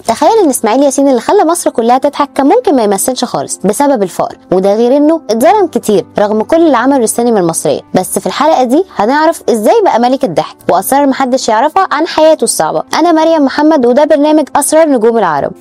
تخيل ان اسماعيل ياسين اللي خلى مصر كلها تضحك كان ممكن ما يمثلش خالص بسبب الفقر، وده غير انه اتظلم كتير رغم كل اللي عمله للسينما المصرية. بس في الحلقة دي هنعرف ازاي بقى ملك الضحك واسرار محدش يعرفها عن حياته الصعبة. انا مريم محمد وده برنامج اسرار نجوم العرب.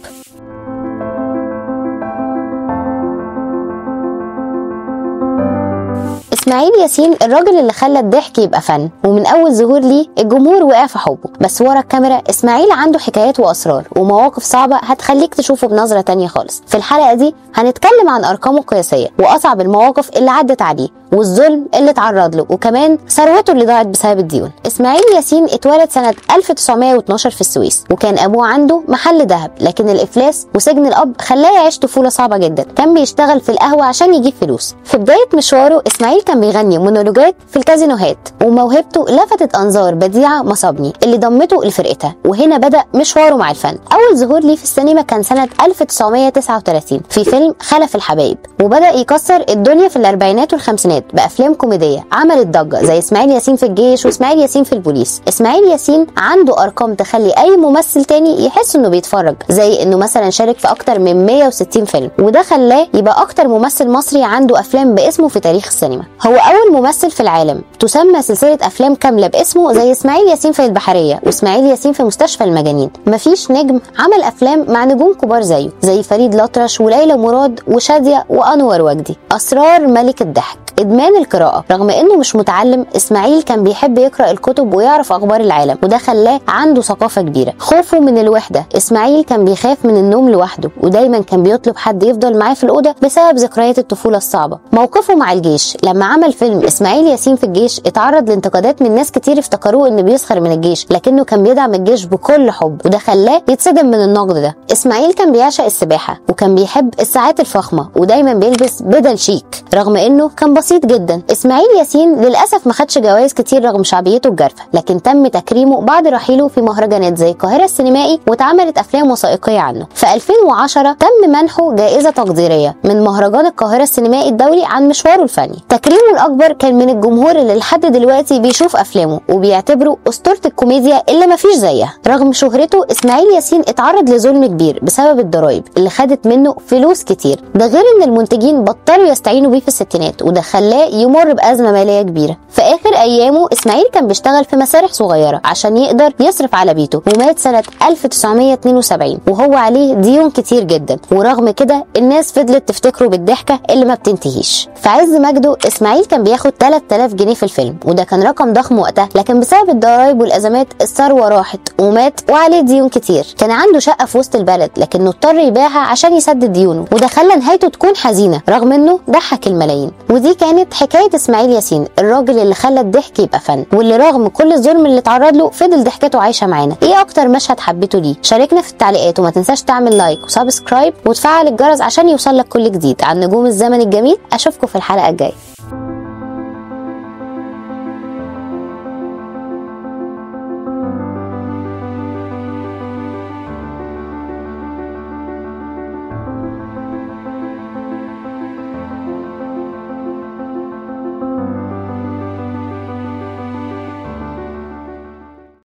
اسماعيل ياسين الراجل اللي خلى الضحك يبقى فن، ومن اول ظهور ليه الجمهور وقع في حبه. بس ورا الكاميرا اسماعيل عنده حكايات واسرار ومواقف صعبة هتخليك تشوفه بنظره تانية خالص. في الحلقة دي هنتكلم عن ارقامه القياسية واصعب المواقف اللي عدت عليه والظلم اللي اتعرض له، وكمان ثروته اللي ضاعت بسبب الديون. اسماعيل ياسين اتولد سنة 1912 في السويس، وكان ابوه عنده محل ذهب، لكن الافلاس وسجن الاب خلاه يعيش طفولة صعبة جدا. كان بيشتغل في القهوة عشان يجيب فلوس. في بداية مشواره اسماعيل كان بيغني مونولوجات في الكازينوهات، وموهبته لفتت انظار بديعه مصابني اللي ضمته لفرقتها، وهنا بدا مشواره مع الفن. اول ظهور ليه في السينما كان سنة 1939 في فيلم خلف الحبايب، وبدا يكسر الدنيا في الاربعينات والخمسينات بافلام كوميدية عملت ضجه زي اسماعيل ياسين في الجيش واسماعيل ياسين في البوليس. اسماعيل ياسين عنده ارقام تخلي اي ممثل تاني يحس انه بيتفرج، زي انه مثلا شارك في اكتر من 160 فيلم، وده خلاه يبقى اكتر ممثل مصري عنده افلام باسمه في تاريخ السينما. هو اول ممثل في العالم تسمى سلسلة افلام كاملة باسمه زي اسماعيل ياسين في البحرية واسماعيل ياسين في مستشفى المجانين. مفيش نجم عمل افلام مع نجوم كبار زيه، زي فريد الأطرش وليلى مراد وشاديه وانور وجدي. اسرار ملك الضحك ادمان القراءة. رغم انه مش متعلم، اسماعيل كان بيحب يقرا الكتب ويعرف اخبار العالم، وده خلاه عنده ثقافة كبيرة. خوفه من الوحدة، اسماعيل كان بيخاف من النوم لوحده، ودايما كان بيطلب حد يفضل معاه في الاوضة بسبب ذكريات الطفولة الصعبة. موقفه مع الجيش، لما عمل فيلم اسماعيل ياسين في الجيش اتعرض لانتقادات من ناس كتير افتكروه انه بيسخر من الجيش، لكنه كان بيدعم الجيش بكل حب، وده خلاه يتصدم من النقد ده. اسماعيل كان بيعشق السباحة، وكان بيحب الساعات الفخمه، ودايما بيلبس بدل شيك رغم انه كان بسيط جدا. اسماعيل ياسين للاسف ما خدش جوائز كتير رغم شعبيته الجارفة، لكن تم تكريمه بعد رحيله في مهرجانات زي القاهرة السينمائي، واتعملت افلام وثائقية عنه. في 2010 تم منحه جائزة تقديرية من مهرجان القاهرة السينمائي الدولي عن مشواره الفني. تكريمه الاكبر كان من الجمهور اللي لحد دلوقتي بيشوف افلامه وبيعتبره اسطورة الكوميديا اللي ما فيش زيها. رغم شهرته اسماعيل ياسين اتعرض لظلم كبير بسبب الضرايب اللي خدت منه فلوس كتير، ده غير ان المنتجين بطلوا يستعينوا بيه في الستينات، وده خلاه يمر بأزمة مالية كبيرة. في آخر أيامه إسماعيل كان بيشتغل في مسارح صغيرة عشان يقدر يصرف على بيته، ومات سنة 1972 وهو عليه ديون كتير جدا، ورغم كده الناس فضلت تفتكره بالضحكة اللي ما بتنتهيش. في عز مجده إسماعيل كان بياخد 3000 جنيه في الفيلم، وده كان رقم ضخم وقتها، لكن بسبب الضرايب والأزمات الثروة راحت ومات وعليه ديون كتير. كان عنده شقة في وسط البلد لكنه اضطر يبيعها عشان يسدد ديونه، وده خلى نهايته تكون حزينة رغم انه ضحك الملايين. ودي كانت حكاية اسماعيل ياسين، الراجل اللي خلى الضحك يبقى فن، واللي رغم كل الظلم اللي اتعرض له فضل ضحكته عايشه معانا. ايه اكتر مشهد حبيته ليه؟ شاركنا في التعليقات، وما تنساش تعمل like و subscribe وتفعل الجرس عشان يوصلك كل جديد عن نجوم الزمن الجميل. اشوفكم في الحلقة الجاية.